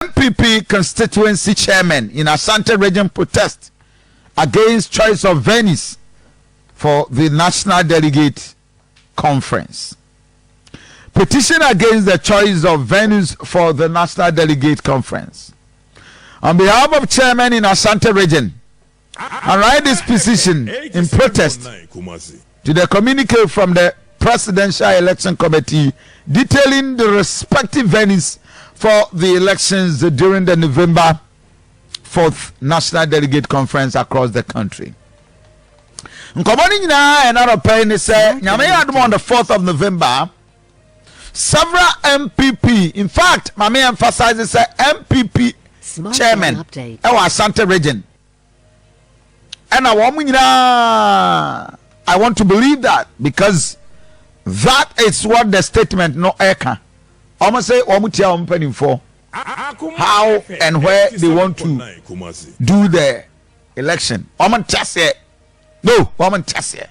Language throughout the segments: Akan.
NPP constituency chairman in Ashanti Region protest against choice of venues for the National Delegate Conference. Petition against the choice of venues for the National Delegate Conference. On behalf of chairman in Ashanti Region, I write this petition in protest to the communique from the Presidential Election Committee detailing the respective venues for the elections during the November 4th National Delegate Conference across the country. Nkɔmɔ no nyinaa ɛna nɔpɛ ne sɛ Nyame yɛ adom, on the 4th of November, several NPP, in fact, maame emphasize sɛ NPP chairman ɛwɔ Asante Region ɛna wɔn nyinaa, I want to believe that because that is what the statement no ɛka. Wɔn sɛ wɔn tia wɔn mpanimfoɔ how and where they want to do the election. Wɔn nte aseɛ no, wɔn nte aseɛ.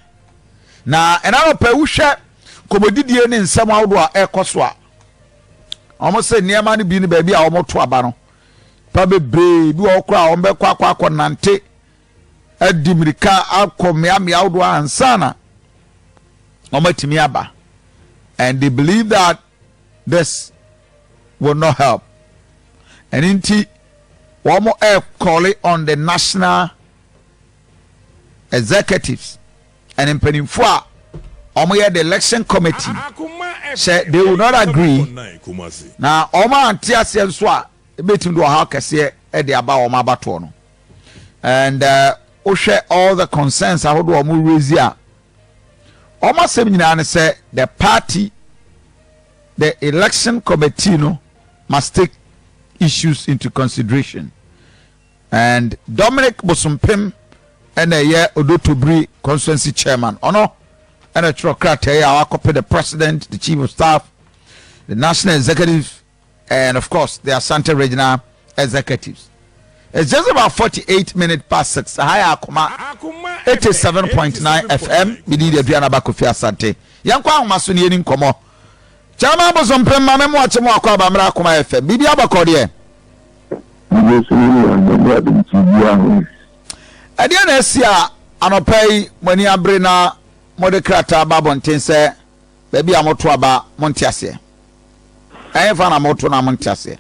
Na ɛna nɔpɛ wohwɛ kɔmɔdidie ne nsɛm ahodoɔ a ɛrekɔ so a, wɔn sɛ nneɛma no bi ne baabi a wɔn to aba no pa bebree bi wɔ hɔ koraa a wɔn bɛkɔ akɔ nante adi mirika akɔ mmeammea ahodoɔ ansa na wɔn atumi aba, and they believe that this will not help. Ɛne nti wɔn ɛrekɔle on the national executives and mpanimfoɔ a wɔn yɛ the election committee sɛ they will not agree na wɔn ante aseɛ nso a, ebetumi de ɔhaw kɛseɛ ɛde aba wɔn abatoɔ no. And wohwɛ all the concerns ahodoɔ a wɔn raise a, wɔn asɛm nyinaa ne sɛ the party, the election committee no must take issues into consideration. And Dominic Bosompem ɛna ɛyɛ Odotobiri constituency chairman, ɔno ɛna twerɛ krataa yi a wakɔpɛ the president, the chief of staff, the national executive and of course the Asante Regional executives. It's just about 6:48. Ha yɛ Akoma 87.9 FM. Mede de Aduana ba Kofi Asante. Yɛnkɔ ahoma so ne yɛni nkɔmmɔ. Chairman Bosompem, ma me mo akye mo akɔ abammerɛ Akoma FM. Biribi abɔkɔ deɛ? Biribi nso ne nyame adom ti biara ho. Ɛdeɛ na asi a anɔpa yi mo ani abere na mode krataa ba abɔnten sɛ baabi a moto aba monte aseɛ? Ɛyɛ fa na moto na monte aseɛ?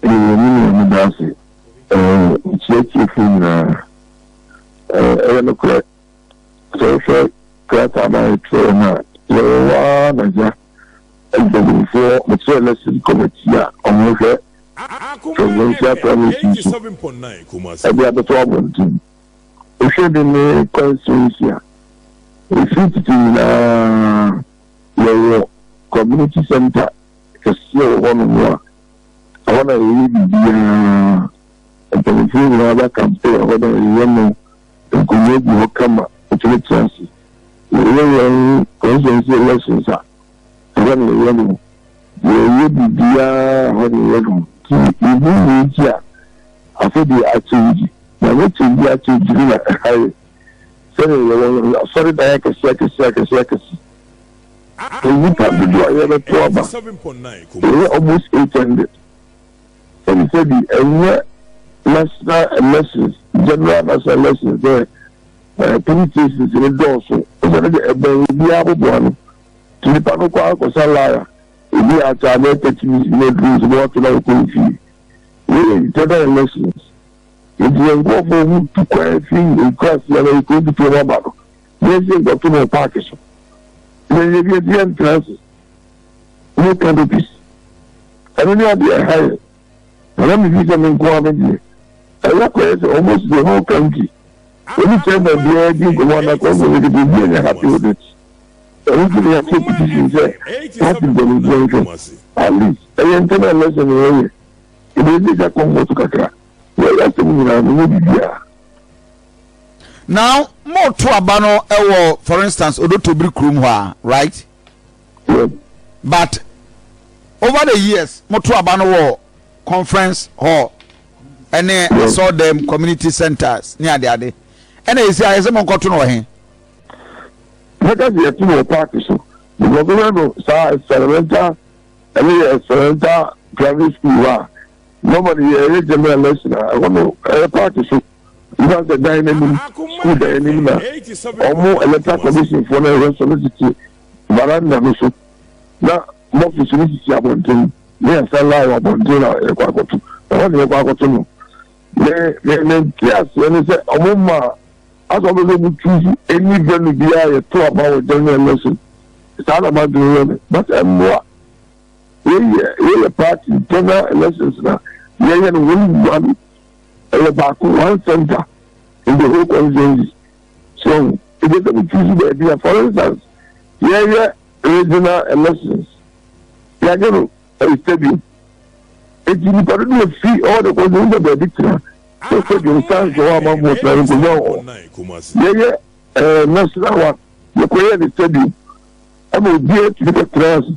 Ɛyɛ ne nua da ase. Nkyerɛkyerɛfoɔ nyinaa, ɛyɛ nokorɛ sɛ wohwɛ krataa no a yɛtwerɛ no a, yɛwɔ hɔ ara na gya mpanimfoɔ mekyerɛ election committee a ɔmohwɛ presidential primaries so ɛde abɛto abɔnten. Wohwɛ de ne constituency a ɛfiri tete nyinaa, yɛwɔ community center kɛseɛ wɔ hɔnom a ɛhɔ na yɛyɛ biribiara. Mpanimfoɔ nyinaa ba campaign ɛhɔ na yɛyɛ no. Nkonnwa gu hɔ kama, wotumi tena ase. Yɛyɛ yɛn constituency elections a, ɛhɔ na yɛyɛ no. Yɛyɛ biribiara ɛhɔ na yɛyɛ no. Nti yɛhu ne nti a afei deɛ akyɛngyi na ne kyɛngyi akyɛngyi no na ɛha yɛ sɛdeɛ yɛwɔ asɔredan akɛseɛ akɛseɛ akɛseɛ akɛseɛ. Nnipa dodoɔ a yɛbɛto aba, yɛyɛ almost 800. Sɛbi ɛnyɛ national elections, general national elections sɛ polling stations ne dɔɔso ɛsɛ ne de ɛbɛn obiara aboboa no nti nipa no kɔ akɔsa line a, ebi ata abɛɛ 30 minutes na eduru nso na wato na wakɔ fie. Wei internal elections nti yɛn nkurɔfoɔ ho tu kwan fi nkuraase a ekuro ketewa mu aba no, yɛn si nkɔto no park so na yɛ bi eti yɛn ntena ase no canopies. Ɛno ne adeɛ ɛha yɛ nana mi fi sɛ mi nko ara deɛ ɛyɛ kɔyɛ sɛ almost the whole country obi chairman biara di nkɔmɔ anakɔ ɔmo yɛ de bi ɛnyɛ happy with it. Ɛno nti na yɛato petition sɛ party mpanimfoɔ nhwɛ, at least ɛyɛ internal election na yɛyɛ ebi esi sɛ comfort kakra yɛyɛ asɛm nyinaa no nyɛ biribiara. Now moto aba no ɛwɔ, for instance, Odotobiri kurom hɔ a, right? Yeah. But over the years moto aba no wɔ conference hall ɛne asɔɔdɛm, community centers ne adeade. Ɛna esi ayɛ sɛ monkɔto no wɔ he? Mɛka sɛ yɛto no wɔ park so because wɔyɛ no saa experimental, ɛne yɛ experimental primary school hɔ a. Normally yɛyɛ general election a, ɛhɔ no ɛyɛ party so. Nfa sɛ dan n'anim, school dan anim na ɔmo Electoral Commission foɔ no ɛhwɛ so no tete veranda no so na office no sisi abɔnten ne yɛsa line wɔ abɔnten na yɛkɔ akɔto. Ɛhɔ na yɛkɔ akɔto no. Me nte aseɛ ne sɛ ɔmo ma asɛ ɔmo sɛ ɔmo choose any venue biara yɛto aba wɔ general election. Saa na ma dwene yɛ me, but ɛmmoa. Wei yɛ party general elections na yɛyɛ no only one, ɛyɛ baako, one center in the whole constituency. So ebi sɛ mo choose baabi a, for instance, yɛyɛ regional elections, yɛayɛ no ɛyɛ stadium, eti nipa dodo efi all the constituency baabi tena sɛ stadium stands wɔ hɔ a ma mo tena nkonnwa wɔ hɔ. Yɛyɛ national one, yɛkɔyɛ ne stadium ɛma obiara tumi kɔtena ase.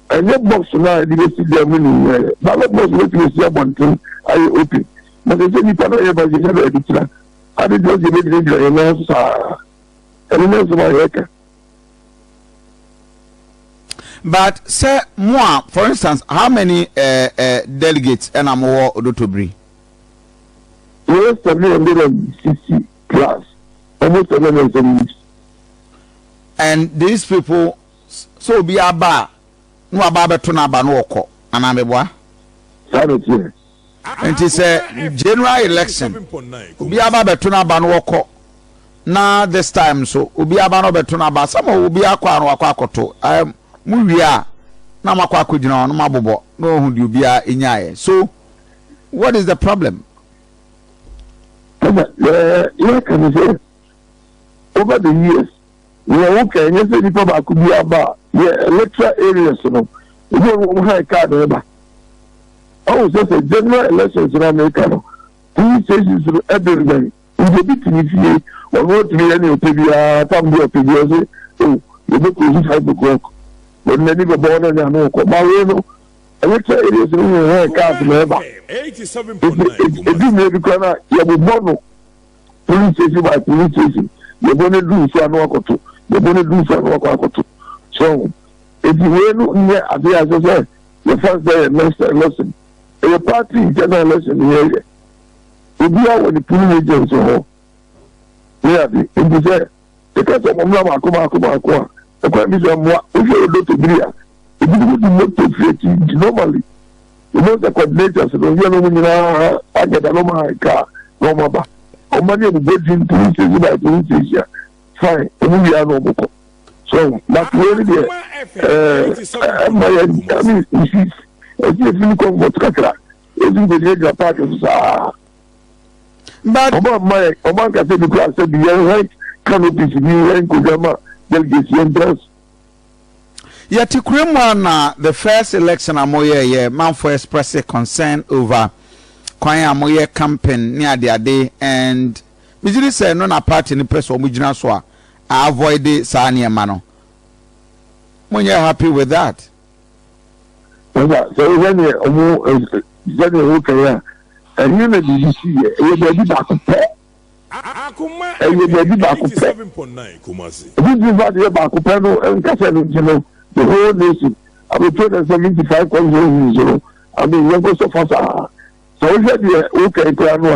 Ɛnyɛ box no a yɛde bɛsi dan mu ne nyinaa, ballot box bɛtumi esi abɔnten ayɛ open, na sɛ nipa no yɛ ba yɛ baabi tena ade deɛ ɔsɛ yɛbɛgyinagyina yɛn nan so saa. Ɛno ne nsɛm a yɛka. But sɛ mo a, for instance, how many delegates ɛna mo wɔ Odotobiri? Yɛyɛ 760 plus, almost 770. And these people, so obi aba a na waba abɛto n'aba na wɔkɔ anaa meboa? Saa na teɛ. Nti sɛ general election obi aba abɛto n'aba na wɔkɔ, na this time so obi aba na ɔbɛto n'aba sɛma obi akɔ a na wakɔ akɔto, mo wie a na mo akɔ akɔgyina hɔ na mo abobɔ na ohun deɛ obiara nyaayɛ. So what is the problem? Ɛna yɛka ne sɛ over the years, nea woka ɛnyɛ sɛ nipa baako bi aba a yɛ electoral areas no, ebi wɔ wɔn hire car na ɛba. Ɔwɔ sɛ general elections na America no, police stations no ɛbɛnbɛn, nti obi tumi fie, ɔno ɔtumi yɛ ne ɔpɛ biara tam bi ɔpɛ biara sɛ o yɛbɛ close 5 o'clock, wɔn n'ani bɛbɔ ɔno ne ano kɔ. Ma wei no, electoral areas no yɛ hire cars na ɛba, nti edu mmiri bi koraa na yɛbobɔ no police station by police station, yɛbɔ ne du nso ano akɔto, yɛbɔ ne du nso ano akɔ akɔto. So eti wei no nyɛ adeɛ a sɛ yɛfa sɛ yɛ next election, ɛyɛ party general election yɛyɛ, obiara wɔ ne polling agent hɔ ne ade. Nti sɛ yɛka sɛ ɔmo mmra baako baako baako a, ɛkwan bi sɛ mmoa. Wohwɛ yɛ Odotobiri a, ebinom de moto firi akyi, nti normally ebi sɛ coordinators no yɛ no mo nyinaa agada no ma kaa na ɔmo aba, ɔmo ne ebobɔ din police station by police station a, fine, ɔmo wia na ɔmo kɔ. So but wei ni deɛ ɛma yɛ, I mean, nsi ɛsi efi comfort kakra esi nkonyina gyina park so saa. But ɔmo ama yɛ, ɔmo ankasa bi kura sɛ bi yɛn hɛn canopies bi, yɛn nkonnwa ma delegates yɛn dress. Yɛte kurom a na the first election a moyɛɛyɛ, manfo express concern over kwan a moyɛ campaign ne adeade, and megye di sɛ no na party no pɛ sɛ ɔmo gyina so a avoid saa nneɛma no. Monyɛ happy with that? Ɛna sɛ sɛdeɛ ɔmo sɛdeɛ ɔmo kɛyɛ a, ɛnyɛ na biribi si yɛ, ɛyɛ baabi baako pɛ, ɛyɛ baabi baako pɛ. Ebi ti fa deɛ baako pɛ no nkasa no nti no, the whole nation abɛto na 75 constituencies no, I mean, yɛn kɔ sɔfa saa. Sɛ wohwɛ deɛ wokɛn koraa no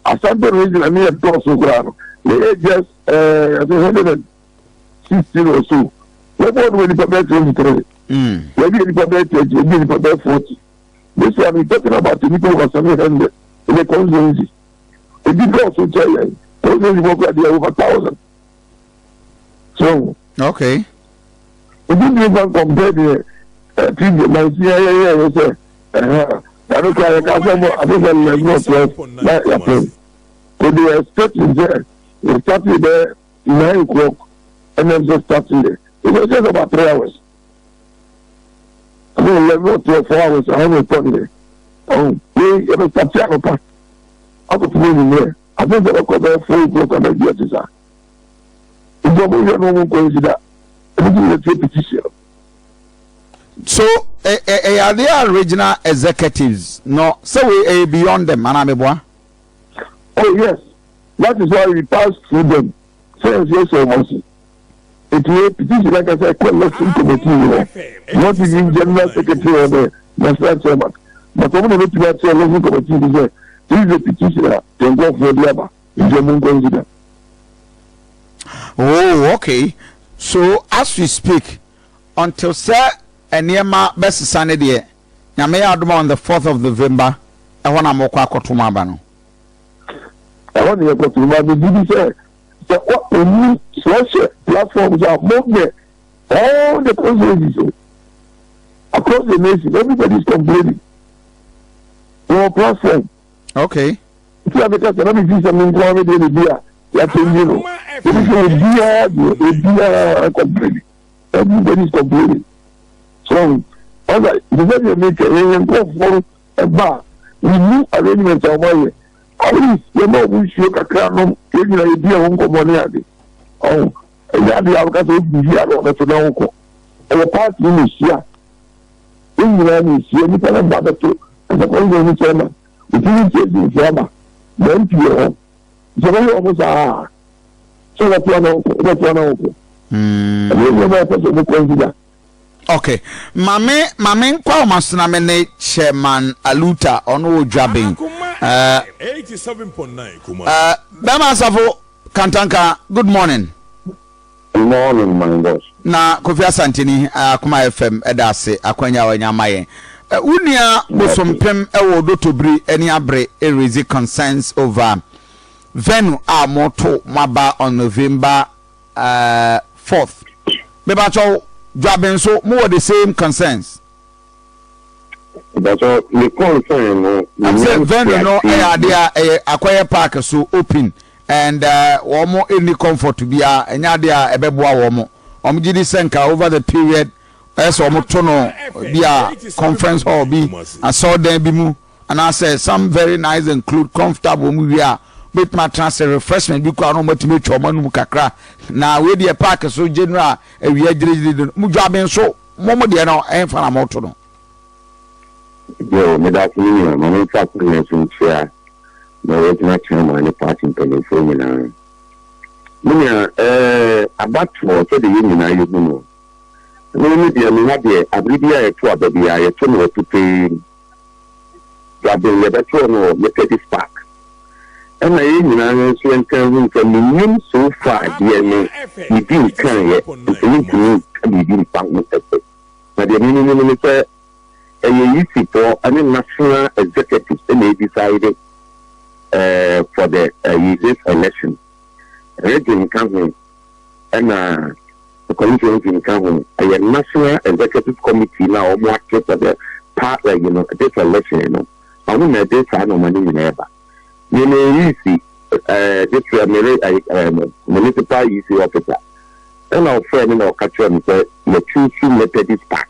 a, Asante Region ne yɛ dɔɔso koraa no, yɛyɛ just 116 or so. Wɔbɔ no wɔ nipa bɛyɛ 23, yɛbi yɛ nipa bɛyɛ 30, ebi yɛ nipa bɛyɛ 40. This one we talking about nipa over 700 in the constituency. Ebi dɔɔso kyɛ yɛn constituency fɔ kora deɛ over 1,000, so. Ebi bi fa compare deɛ previous na esi yɛ yɛ yɛ sɛ ɛhɛn ɛno kora yɛ ka sɛ mo ade sɛ 11 or 12 na yɛ pɛn, so they were expecting sɛ we started there 9 o'clock and then just starting there, it was just about 3 hours. I mean, 11 or 12, 4 hours ahọ́n mi tọ́ ni ọ̀hún ní yẹ bẹ start anɔpa akɔtɔ ní enyimrɛ ati sɛ bɛkɔ bɛyɛ 4 o'clock abɛgye ɛti sa. Nti ɔmo yɛ no ɔmo nkɔ ebi ti yɛ tie petition. So ɛyɛ adeɛ a regional executives no sɛ we ɛyɛ beyond them anaa meboa? Oh yes, that is why we pass through them. Sɛ yɛn sɛ ɔmo ase eti yɛ petition like I said, kɔ election committee hɔ, not even general secretary or the national chairman. But ɔmo na ebetumi akyerɛ election committee bi sɛ this is the petition a yɛn nkurɔfoɔ de aba, nti ɔmo nconsider. Oh, okay. So as we speak, until sɛ nneɛma bɛsesa ne deɛ, Nyame yɛ adom, on the 4th of November ɛhɔ na mokɔ akɔto mu aba no. Ɛhɔ ne yɛkɔto mu aba. Bi sɛ wɔ emu sɛ wɔhyɛ platform so a, mo bɛ all the constituencies o across the nation, everybody is complaining wɔ platform. Nti a meka sɛ na mefi sɛ me nko ara me deɛ ne bi a yɛatɛnyi no, ebi sɛ obiara deɛ, obiara complaining, everybody is complaining. So ɔsɛ te sɛ deɛ meka, yɛyɛ nkurɔfoɔ no ɛba a, we new arrangement a wɔayɛ, at least yɛma ɔmo nsuo kakra nom, yɛn nyinaa yɛdi ɛho nkɔmmɔ ne ade. Ɔho ɛnyɛ ade a wɔka sɛ obi fi a na ɔbɛto na ɔkɔ. Ɛwɔ party no na ehyia, yɛn nyinaa na ehyia nipa na ba bɛto ɛsɛ kɔn ne chairman otumi nkyɛn si nfi aba na MP wɔ hɔ sɛ wɔyɛ ɔmo saa sɛ wɔbɛto ana ɔkɔ, wɔbɛto ana ɔkɔ. Ɛnyɛ nneɛma a ɛpɛ sɛ ɔmo consider. Okay, maame nkwa ɔmo asena me ne Chairman Aluta, ɔno wɔ Dwaben. 87.9 Kumasi. Bɛrima Asafo Kantanka, good morning. Good morning, my boss. Na Kofi Asanteni, Akoma FM ɛda ase akwanya a wanya ama yɛn. Wo nua Bosompem ɛwɔ Odotobiri ɛne abere ɛraise concerns over venue a moto moaba on November 4th. Mebakyɛw, Dwaben so mowɔ the same concerns? But the concern no. I'm saying venue no ɛyɛ adeɛ a ɛyɛ akɔyɛ park so open and wɔn ɛni comfort biara, ɛnyɛ adeɛ a ɛbɛboa wɔn. Wɔn gye di sɛ nka over the period ɛyɛ sɛ wɔn to no bi a conference hall bi, asɔɔdan bi mu, anaasɛ some very nice and include comfortable mu wie a bɛtumi atena sɛ refreshment bi kɔ a na wɔn atumi atwa wɔn anum kakra. Na wei deɛ, park so general awia gyinagyina do mo. Dwaben so mo deɛ no, ɛnfa na mo to no? Yo, meda ase ne nua, ma memfa akonnwa so nkyia na wɔgyina chairman ne party mpanimfoɔ nyinaa. Me nua, abatoɔ sɛdeɛ yɛn nyinaa yɛhu no, me deɛ me ha deɛ, abere bi a yɛto aba bi a yɛto no wɔ petee. Dwaben yɛbɛto no wɔ Methodist Park. Ɛna yɛn nyinaa nso yɛnka hu sɛ menim so far deɛ no biribi nkaeɛ, nti mentumi nka biribi mfa ho kɛse. Na deɛ menim ne sɛ ɛyɛ EC foɔ ɛne national executive ɛna ɛdecide for the this election. Region ka ho ɛna constituency nka ho, ɛyɛ national executive committee na wɔn ate for the part this election no, ɔno na ɛde saa nneɛma no nyinaa ɛba. Nyina EC this mere municipal EC officer ɛna ɔfrɛ mi na ɔka kyerɛ mi sɛ yɛchoose Methodist Park.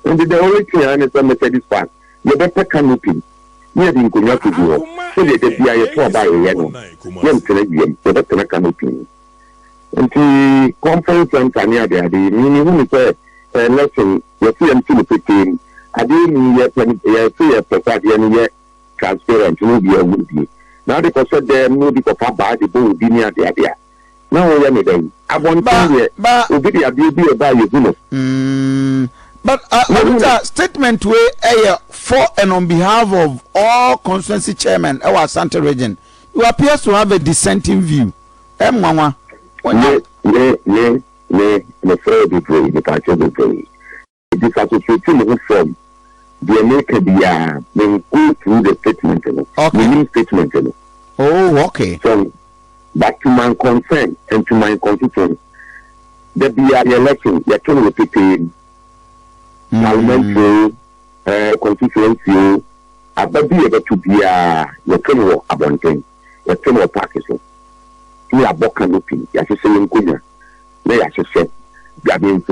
Nti the only thing a ne sɛ Methodist Park, yɛbɛpɛ canopy ne yɛde nkonnwa kogu hɔ sɛdeɛ da bia yɛto aba a yɛyɛ no, yɛntena wiem, yɛbɛtena canopy. Nti conference center ne adeade yi, mimi hu ne sɛ election yɛsi yɛn ti no petee mu adeɛ mu, yɛpɛ yɛsi yɛpɛ sɛ adeɛ no yɛ transparent ne obi ahu bie na ade kɔhyɛ dɛm ne obi kɔfa baa de bɔ obi ne adeade a na wɔyɛ ne dɛn abɔnten deɛ, obi de adeɛ bi ɛba a yɛhu no. But Aluta, statement wei ɛyɛ for and on behalf of all constituency chairmen ɛwɔ Asante Region. You appear to have a dissenting view. Ɛ nwanwa. Me fɛ bebree, nipakyɛ bebree disassociate me ho from deɛ meka biara. Me go through the statement no. Menim statement no. So but to my concern and to my constituents, da biara yɛ election, yɛto no wɔ petee mu. Parliamentary constituency o, aba bi yɛbɛto biara, yɛto no wɔ abɔnten, yɛto no wɔ park so ne yɛabɔ canopy, yɛahyehyɛ yɛn nkonnwa na yɛahyehyɛ dwabenfo.